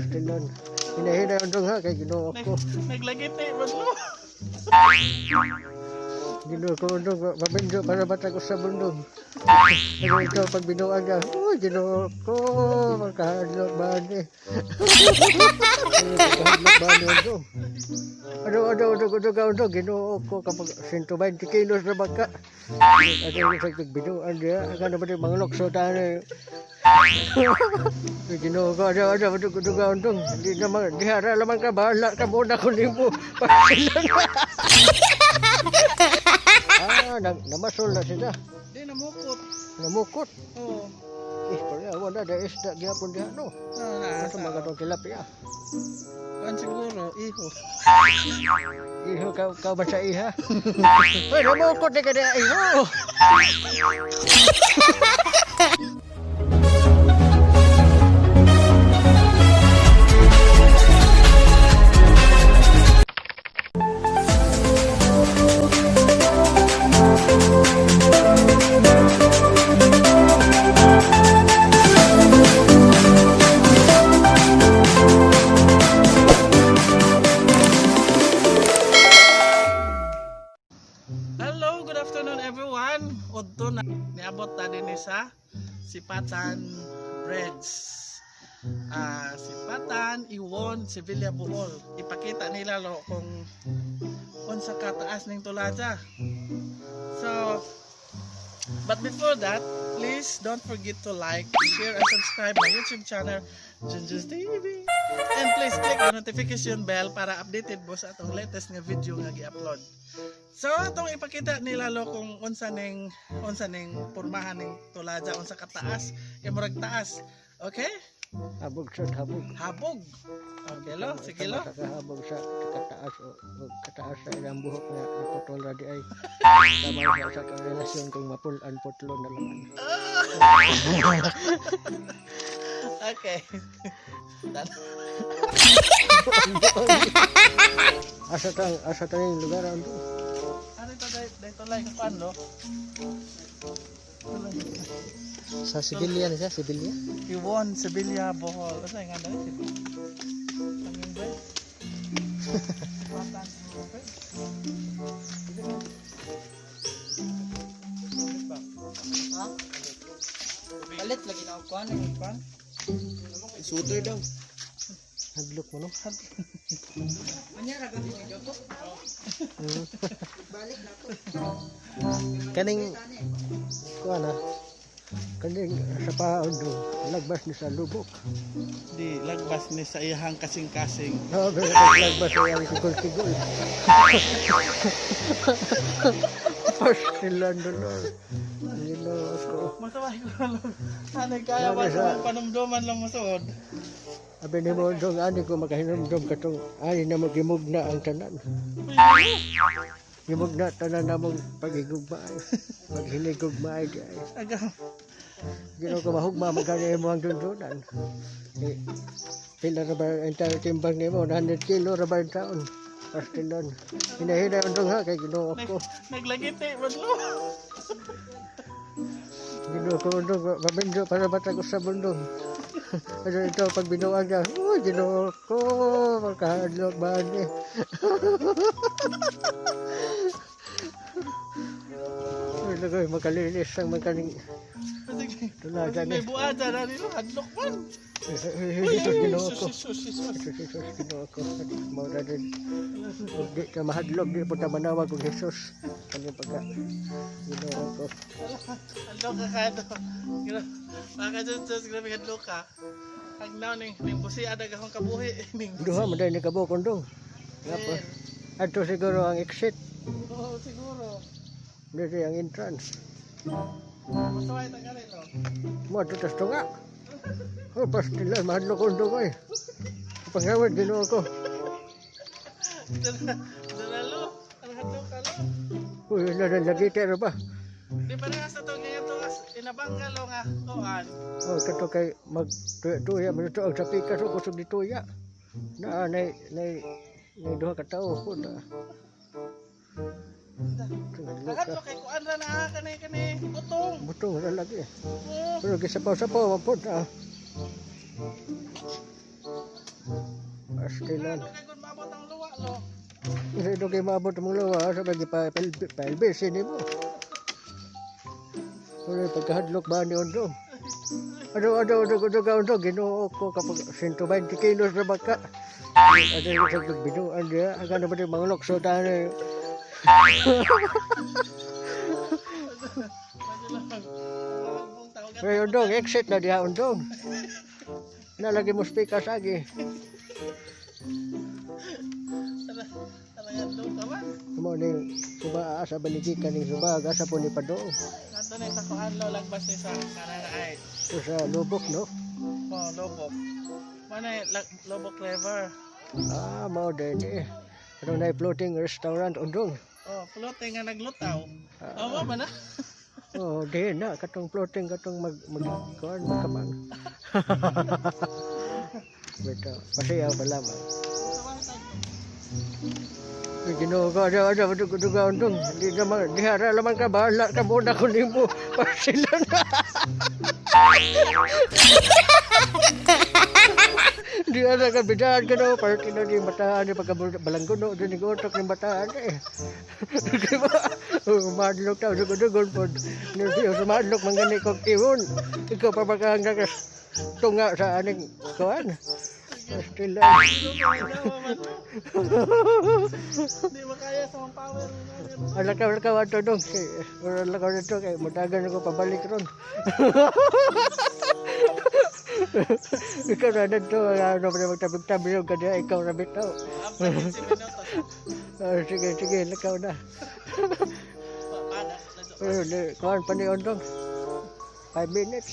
Pastilon. Hinahina undong ha kay Ginoo ko. Naglagiti man lo. Ginoo ko undong mabindo para bata ko sa bundong. Ano ito pag binuang ka? Oh, Ginoo ko, makahadlok ba ni? Makahadlok ba ni undong? Ano, ano, ano, ano, ano, ano, Ginoo ko kapag 120 kilos na baka. Ano yung sa binuang niya? Ano ba yung mga lokso tayo? Ginoo ko, ano, ano, ano, ano, ano, undong. Hindi naman, di hara naman ka, bahala ka muna kung mo. Pastilon. Ah, namasol na sila. Di namukot. Namukot. Oo. Eh, pala, wala na isda gyapon diha no. Na Ito mga katong tilapia. Kuan siguro, iho. Iho ka, ka ba sa iha? Uy, namukot ni ka diha, iho. Hello, good afternoon everyone. Udto na niabot ta dinhi sa Sipatan Bridge. Ah, Sipatan, Iwon, Sevilla, Bohol. Ipakita nila lo kung unsa kataas ning tulaja. So, but before that, please don't forget to like, share, and subscribe my YouTube channel, Junjun's TV. And please click the notification bell para updated mo sa atong latest nga video nga gi-upload. So atong ipakita nila lo kung unsa ning pormahan ning tulaja, unsa kataas, kay murag taas. Okay? Habog sa habog. Habog. Okay lo, sige lo. Sa habog sa kataas o kataas sa ilang buhok nga naputol ra di ay. Tama sa sa relasyon kung mapulan putlo na laman. Okay. Asa tang yung lugar ando. Ano ito dahil tulay ka kuan lo? Sa Sevilla na siya, Sevilla. Iwon, Sevilla, Bohol. Ano nga na rin? Hanging bridge. Sipatan Hanging Bridge. Ha? Palit lagi na ako kuan. Kuan? Shooter daw. Hadlok mo no. Anya ra gud ni Joto. Balik na ko. Kaning Kuan na. Kaning sa paon do lagbas ni sa lubok. Di, lagbas ni sa iyahang kasing-kasing. No, pero lagbas sa iyang sigol-sigol. Pastilan dolor. Ginoo ko. Masaway ko lang. Ano kaya ba Ano sa siya? panumduman lang masuod? Abi ni mo dong ani ko makahinumdum katong ani na mo gimugna ang tanan. Gimugna tanan namong pagigugmaay. Paghinigugmaay di ay. Aga. Ginoo ko mahugma magani mo ang dundunan. Eh, pila ra ba ang entire timbang nimo? 100 kilo ra ba ang taon? Pastilon. Hinahina undong ha kay Ginoo ko. Naglagiti man lo. Ginoo ko undong mabindo para bata ko sa bundong. Ano ito pag binuang ka? Oh, Ginoo ko makahadlok ba ni? Uy, lagoy, makalinis ang makaning tulaga May ni. buada na nilo hadlok man. Jesus, Ginoo ko. Sus, sus, sus. Jesus, Jesus, Ginoo ko. Mao na din. Ug di ka mahadlok, di po ta manawag og Jesus. Kani pagka Ginoo ko. Hadlok ka kada. Baka sus, sus, grabe hadlok ka. Ang now ning busi adag akong kabuhi ning. Duha man dahil ni kabuok undong. Nga po. Adto siguro ang exit, Oo, siguro. dili ang entrance. Masaway ta kare lo. Mo adto tas tunga. Oh, pastilan mahadlok undong oy. Pangawad Ginoo ko. Dala, dala lo. Ang hadlok ka lo. Uy, wala na lagi ra ba? Di parehas na to ganyan to as inabang ka lo nga kuan. Oh, kato kay mag tuya man to ang sa pikas o kusog dituya. Na nay nay nay duha ka tawo po na. Hadlok kay kuan ra na kani kani butong. Butong ra lagi. Oo. Pero gisapaw-sapaw man po na. Pastilan. Ano kay kung maabot ang luwa lo? Kasi ito kay maabot mong luwa sa pag pa-LBC nimo. Wala pagkahadlok ba ni Ondo? Ano, ano, ano, ano, ano, ano, Ginoo ko kapag 120 kilos na baka. Ano yung sa binuan niya? Ang ano ba yung mga lokso tayo? Pwede lang. Mahagbong tao. Pero Undong, exit na diha, Undong. Nalagi mo speaker sa agi. Talagang doon ka man. Mo ning suba asa baligi kaning suba asa po ni padoo. Nato na sa kuan lo lagbas ni sa kanana ay. Ito sa lubok, no? Oh, Lobok. Mana Lobok River. Ah, mao din eh. Ano na floating restaurant, Undong. Oh, floating nga naglutaw. Oh, mo ba na? Oh, di na katong floating katong mag mag kuan magkamang. Bitaw, pasiyaw ba lamang. Uy, Ginoo ko, ano, ano, ano, ano, Undong. Di naman, di hara laman ka, bahala ka muna ko nimo. Pasila na. Di ara ka bidaan ka no, parte na di bataan ni pagka balangguno, di ni utok ni bataan eh. Di ba? Umadlok ta, dugo-dugon po. Di sumadlok man gani kog iwon. Ikaw pa baka hanggang ka tunga sa aning kuan. Pastila. Hindi makaya sa mga power. Alakaw lakaw ato dong. Alakaw dito kay mutagan ako pabalik ron. Ikaw na dito, ano pa magtabig-tabi yung kanya, ikaw na bitaw. After 15 minutos. Ah, sige, sige, lakaw na. Pada. Pero kuhan pa ni Ondong. 5 minutes.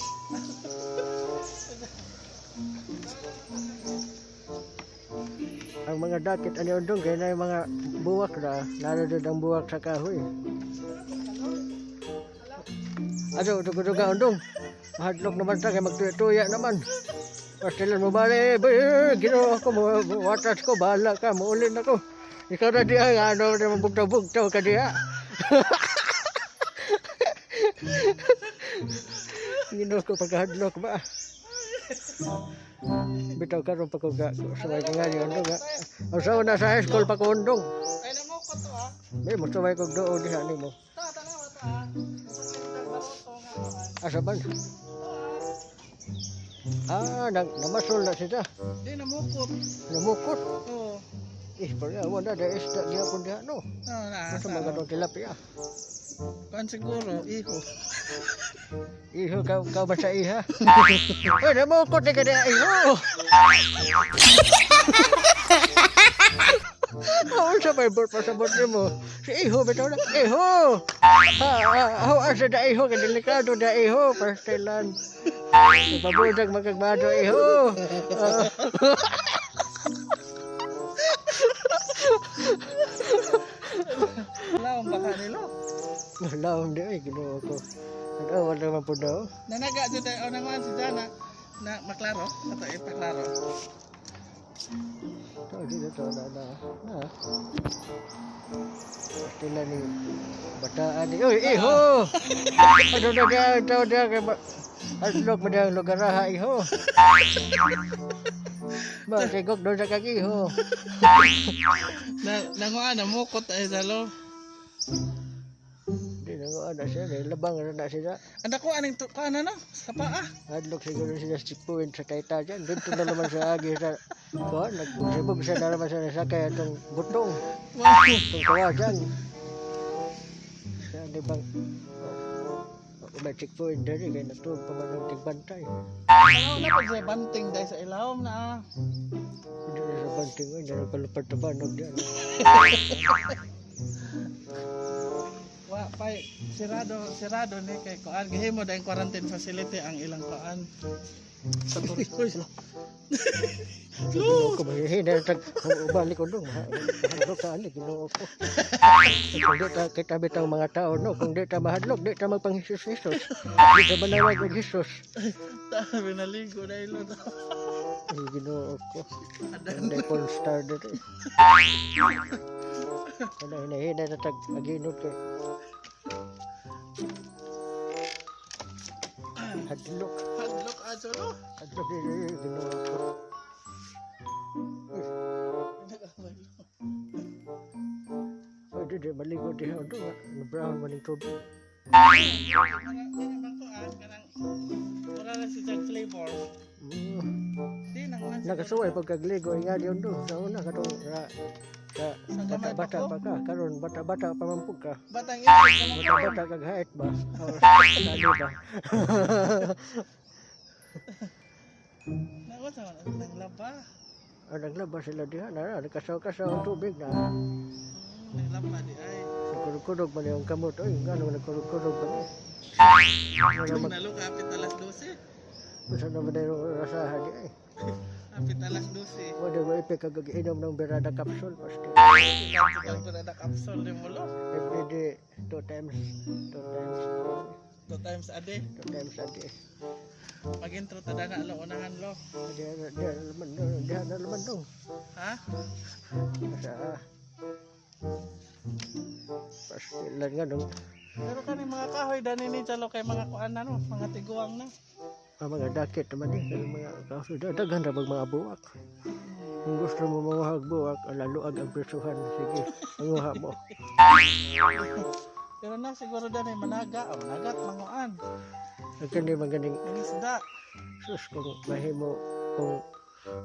Ang mga dakit ani Ondong, kaya na yung mga buwak na, lalo doon ang buwak sa kahoy. Ano, dugo-duga Ondong. Mahadlok naman ta, kaya magtuya-tuya naman. Pastilan mo bale, eh, ginoo ko, watas ko, bahala ka, muulin ako. Ikaw na diya, ano, na mabugtaw-bugtaw ka diya. Ginoo ko pagkahadlok ba? Bitaw karon pa ko ga sumay ka nga ni Ondong ha. Ang sa una sa high school pa ko, Ondong. Ay namo ko to ah. May mo sumay kog doon diha nimo. Ta tanawa ta ah. Baroto nga kuan. Asa man? Ah, nang namasol na siya. Di namukot. Namukot. Oo. Eh, pala wala na isda gyapon diha no. Oh, na. Asa man katong tilapia. Kuan siguro, iho. Iho ka ka ba sa iha? Ay, namukot ni ka diha iho. Oo, sa may board pa sa board mo. Si iho bitaw na. Iho! Ha, ha, ha, asa na iho, kay delikado na iho, pastilan. Pabudag magkagmado iho. Ah. Wala akong baka nilo. Wala akong di ay Ginoo ko. Ano, wala man po daw. Nanaga jud ay unang man si Jana na maklaro, ato ipaklaro. Ito, dito, ito, na, na, na. Pastilan ni bataan ni, uy, iho! Ano na diya, ito diya, kay Adlok mo diya ang lugar ha, iho. Ba, sigok doon sa kagiho. Na nanguan namukot ay salo. Di na ko, ana siya, labang na na siya. Anda ko aning kuan ano sa paa. Adlok siguro siya sa checkpoint sa Tayta dyan. Dito na naman sa agi sa, kuha, nagsibog siya na naman sa nasakay atong butong. Wow. Itong kawasan. Sa di bang, oh, may checkpoint dali, kaya natuog pa man ang tigbantay. Tanaw na pag sa banting dahil sa ilawom na ah. Hindi na sa banting, hindi na kalupad na banog dyan. Wa pay sirado sirado ni kay kuan gihimo dahil quarantine facility ang ilang kuan. Sa Turkey. Ginoo ko, mahihina tag balik ko dong. Mahadlok ka ani, Ginoo ko. Kung di ta kita bitang mga tao no, kung di ta mahadlok, di ta magpang-Hesus-Hesus. Di ta manawag og Hesus. Tabi naligo na ilo. Ay, Ginoo ko. Hindi porn star dito. Ano, hinahina na tag aginot kay. Hadlok. Hadlok aso no. Hadlok, Ginoo ko. Uy. Pwede di maligo diha do nga. Brown man ning tubig. Mga bangkoan kanang wala na si Jack flavor. Di nang ulan siguro. Nakasuway pagkagligo nga diyon do. Sa una katong ra sa Sa gamay bata pa bata ko? pa ka karon bata bata pa man pud ka. Batang isip ka lang. Bata bata kag height ba? Or dali ba? Naon sa naglaba. Ah, naglaba sila diha na nagkasaw-kasaw ang tubig na. Naglaba di ay. Nagkurog-kurog man yung kamot. Oy, ngano nagkurog-kurog man eh. Wala mag Nalo kapit alas 12. Usa na ba na yung rasahan di ay. Kapit alas 12. Wala mo ipik kag inom ng Berada capsule pasti. Kapit ang na capsule ni mo lo. Every day, two times, two times, Two times a day. two times a day. Mag-intro ta na lo unahan lo. Diha na diha na naman diha na naman dong. Ha? Sa pastilan nga dong. Pero kani mga kahoy dani ni Jalo kay mga kuan na no, mga tiguang na. Ang mga dakit naman eh. Ang mga kaso daghan ra bag mga buwak. Kung gusto mo manguha og buwak, laluag ang presuhan. Sige, manguha mo. Pero na siguro dani managa, oh, managat manguan. Ang kani maganing Mangisda. sus kung mahimo kung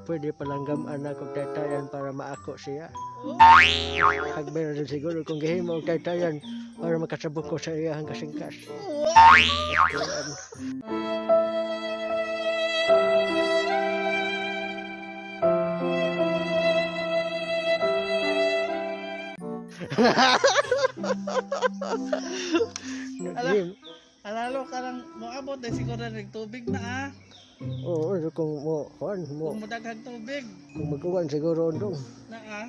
pwede palanggam anak og taytayan para maako siya. Oh, Hagbay na din siguro kung gihimo og taytayan para makasabok ko sa iyahang kasingkas. wow. Kuan. Ala. Nagim. Alalo karang moabot dahil siguro dani tubig na ah. Oo, kung mo kuan mo Kung modaghag tubig kung magkuan siguro ndong na ah.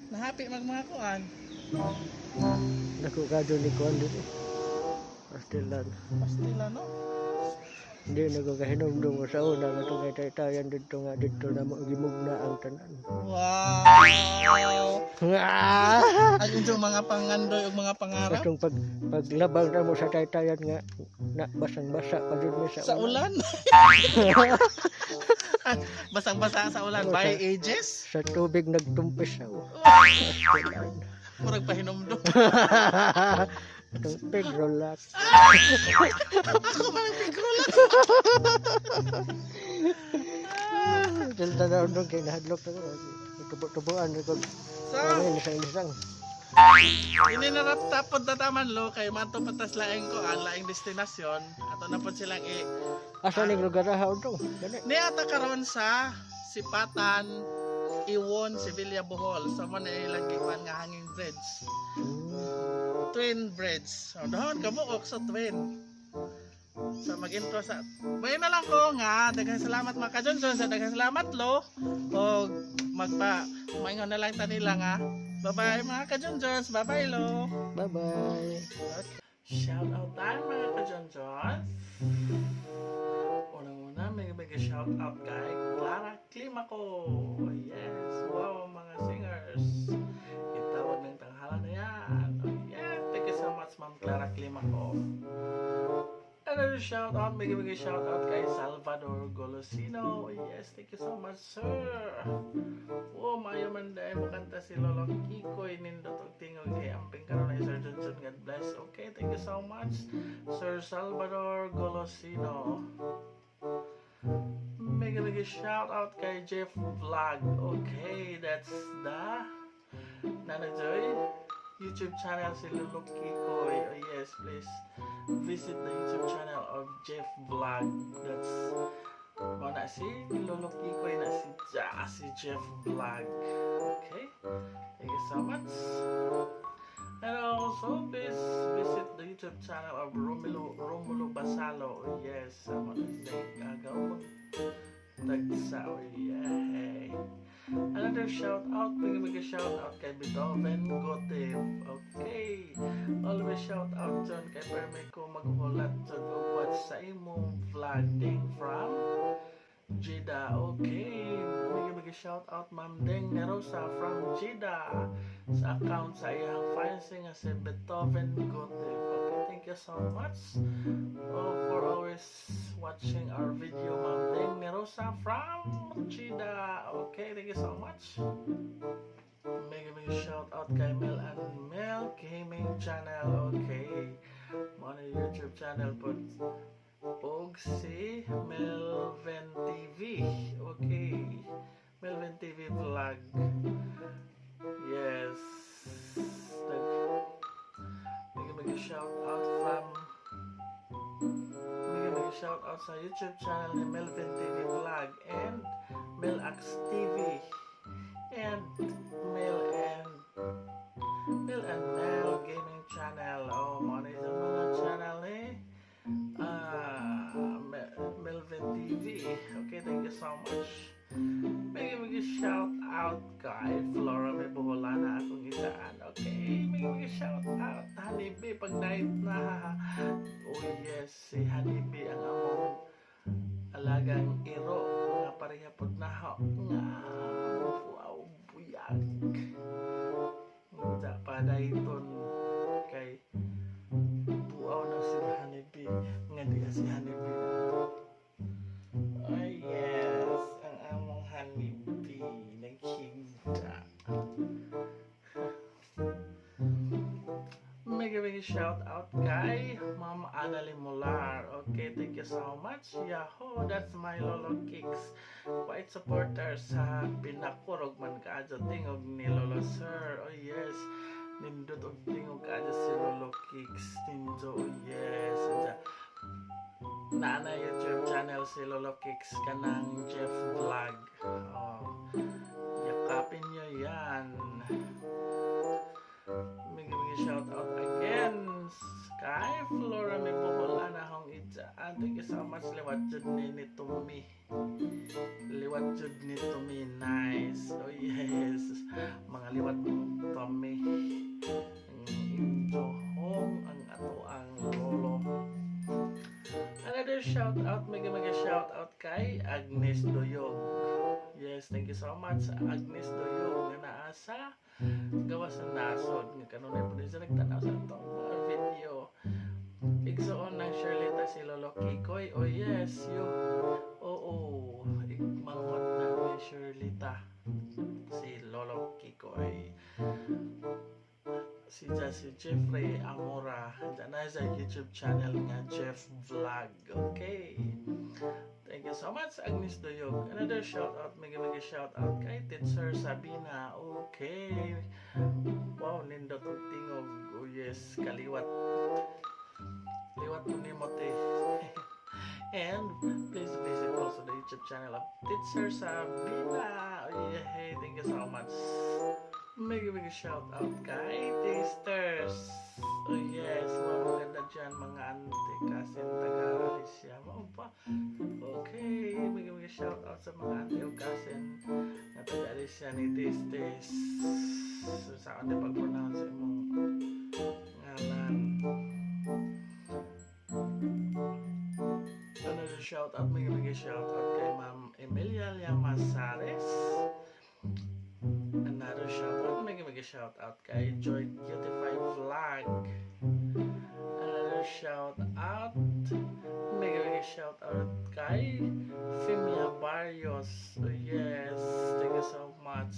Nahapi mag mga kuan. dako kadto ni kuan diri. Pastilan. Pastila no. Hindi na ko kahinumdum ko sa una nga itong taytayan dito nga dito na mo gimugna ang tanan. Wow. Ah! Ang inyong mga pangandoy ug mga pangarap Katong pag paglabang na mo sa taytayan nga na basang-basa pa jud mi sa, sa ulan. Basang-basa sa ulan by ages. Sa tubig nagtumpis ako. Pastilan. Murag pahinumdum. Itong Pedro Lac. Ako man ang pigrulat. Dahil tanaw doon kay nahadlok na ko. Tubo-tubuan ko. So, Ano isang isang. ini na tapod na taman lo kay manto patas laing ko ang laing destinasyon. Ato na pod silang i Asa ning lugar ha dong? Gani. Niata karon sa Sipatan, Iwon, Sevilla, Bohol. So mo na ilang gikuan nga hanging bridge. Twin bridge. So doon kabuok sa twin. So mag-intro sa Bayan na lang ko nga daghang salamat mga ka-Johnson sa daghang salamat lo og magpa maingon na lang ta nila nga. Bye-bye mga ka-Johnson. Bye-bye lo. Bye-bye. Shout out tayo mga ka-Johnson. Unang-una, may big shout out kay Clara Climaco. Yes, wow mga singers. Itawag ng tanghalan na yan. Oh, yeah, thank you so much, Ma'am Clara Climaco. Another shout out, may big shout out kay Salvador Golosino. Yes, thank you so much, sir. Oh, maayo man dahil mo kanta si Lolo Kikoy nindot og tingog kay amping karon ay Sir Johnson. God bless. Okay, thank you so much, Sir Salvador Golosino. Mega mega shout out kay Jeff Vlog. Okay, that's the Nana Joy YouTube channel si Lolo Kikoy. Oh yes, please visit the YouTube channel of Jeff Vlog. That's mo na si Lolo Kikoy na si ja, si Jeff Vlog. Okay, thank you so much. And also, please visit the YouTube channel of Romulo Basalo. Oh, yes, amo na nagagaw mag tagsa. Oh, yeah. Another shout out, big big shout out kay Beethoven Gotev. Okay. Always shout out dyan kay perme ko maghulat dyan og watch sa imong vlogging from Jeddah. Okay. Big big shout out Ma'am Deng Nerosa from Jeddah sa account sa iyang fiancé nga si Beethoven Gotev. Okay, thank you so much, oh, for always watching our video, Ma'am Deng Nerosa from Jeddah. Okay, thank you so much. Mega mega shout out kay Mel and Mel Gaming Channel. Okay. Mao na YouTube channel po. Og si Melvin TV. Okay. Melvin TV Vlog. Yes. Mega mega shout out from mega mega shout out sa YouTube channel ni Melvin TV Vlog and Melax TV and Mel and Mel Gaming Channel. Oh, mao na sa mga channel ni Melvin TV. Okay, thank you so much. Mega mega shout out kay Flora May Boholana, akong isaan. Okay, mega mega shout out. Honeybee, pag night na. Oh yes, si Honeybee ang among alagang iro nga pareha pod naho nga wow, buyag. Unta padayton kay buaw na si Honeybee nga di si Honeybee na. Ay yes, ang among Honeybee naghigda. Mega mega shout out kay Ma'am Annalie Mular. Okay, thank you so much. Yahoo, that's my Lolo Kicks. Quite supporter sa pinakurog man kaadyo tingog ni Lolo Sir. Oh yes. Nindot og tingog kaadyo si Lolo Kicks. Nindo, oh yes. Unsa naa na YouTube channel si Lolo Kicks kanang Jeff Vlog. Oh. Yakapin niyo yan. Mega mega shout out again kay Flora May Boholana hong itsaan. Thank you so much. Liwat jud ni Tumi. Liwat jud ni Tumi. Nice. Oh yes. Mga liwat ni Tommy. Ang injohong ang ato ang lolo. Another shout out, mega mega shout out kay Agnes Doyog. Yes, thank you so much, Agnes Doyog, nga naa sa gawas sa nasod nga kanunay po din sa nagtanaw sa atong mga video. Igsuon ng Shirley si Lolo Kikoy. Oh yes, you. Oo, igmanghod na ni Shirley si Lolo Kikoy. Si si Jeffrey Amora. Diyan na sa YouTube channel nga Jeff Vlog. Okay. Thank you so much, Agnes Doyog. Another shout out, mega mega shout out kay Teacher Sabina. Okay. Wow, nindot og tingog. Oh yes, kaliwat. Liwat mo ni Mote. And please visit also the YouTube channel of Teacher Sabina. Oh yeah, hey, thank you so much. Mega mega shout out kay Tasters. Oh yes, mga maganda dyan, mga ante cousin taga Alicia. Mao pa. Okay, mega mega shout out sa mga ante o cousin na taga Alicia ni Tasters. So, sa ate pag-pronounce imong ngalan. Another shout out, mega mega shout out kay Ma'am Emilia Llamazares. Another shout out, mega mega shout out kay Joy Beautify Vlog. Another shout out, mega mega shout out kay Femia Barrios. Oh, yes, thank you so much.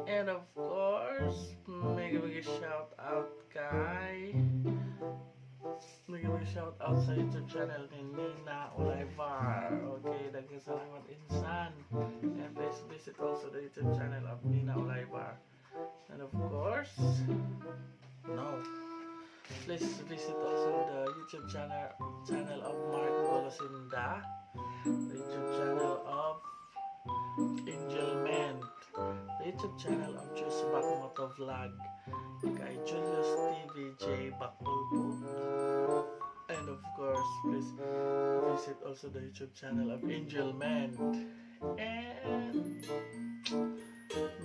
And of course, mega mega shout out kay mega mega shout out sa YouTube channel ni Nina Olivar. Okay, daghang salamat, insan. And please visit also the YouTube channel of Nina Olivar. And of course, no. Please visit also the YouTube channel of Mark Golosinda, the YouTube channel of Angel Man, the YouTube channel of Just Moto Vlog, kay Julius TV J Bakulpo. And of course, please visit also the YouTube channel of Angel Man. And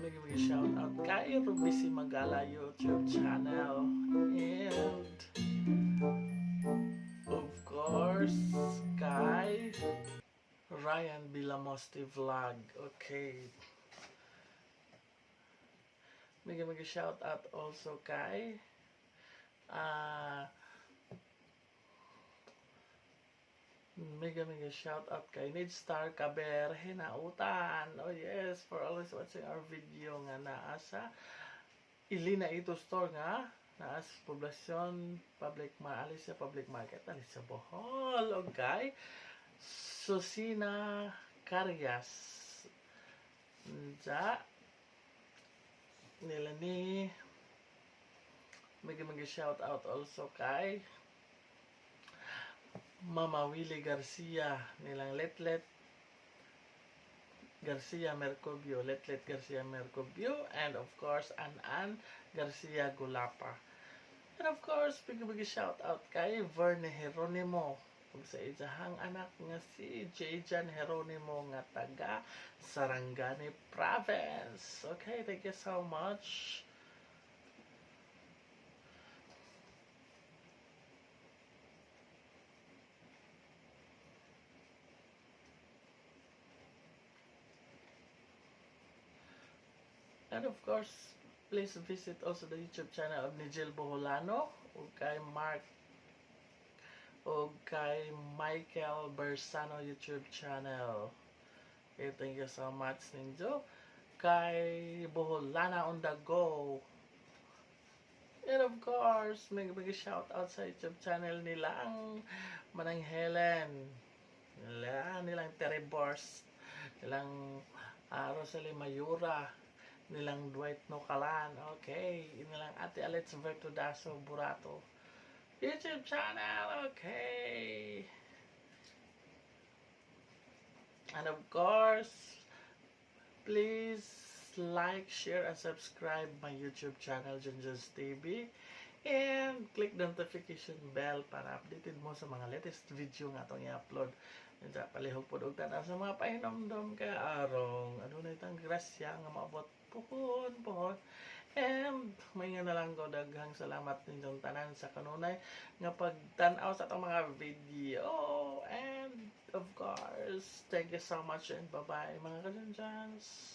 mega mega shout out kay Rubisi Magala YouTube channel. And of course, kay Ryan Bilamosti Vlog. Okay. Mega mega shout out also kay Mega mega shout out kay Nid Star Kaber Hinautan. Oh yes, for always watching our video nga naa sa Ilina Ito Store nga naa sa Poblacion Public Alicia Public Market, Alicia, Bohol. Okay. Susina Carias. Ja nila ni mega mega shout out also kay Mama Willie Garcia, nilang Letlet Garcia Mercobio, Letlet Garcia Mercobio, and of course, An-An Garcia Gulapa. And of course, big big shout out kay Verne Geronimo ug sa iyahang anak nga si Jajan Geronimo nga taga Sarangani Province. Okay, thank you so much. And of course, please visit also the YouTube channel of Nigel Boholano ug kay Mark o kay Michael Bersano YouTube channel. Okay, thank you so much ninyo. Kay Boholana on the go. And of course, may big shout out sa YouTube channel nilang Manang Helen, nilang Terry Bors, nilang Rosalie Mayura, nilang Dwight Nocalan, okay, nilang Ate Alex Vertudaso Burato YouTube channel, okay. And of course, please like, share, and subscribe my YouTube channel, Junjun's TV. And click the notification bell para updated mo sa mga latest video nga atong i-upload. Unsa palihog pod og tan-aw sa mga pahinomdom kay arong adunay tang grasya nga maabot puhon puhon. And may nga na lang ko, daghang salamat ninyong tanan sa kanunay nga pagtan-aw sa atong mga video. And of course, thank you so much and bye-bye, mga kajunjuns.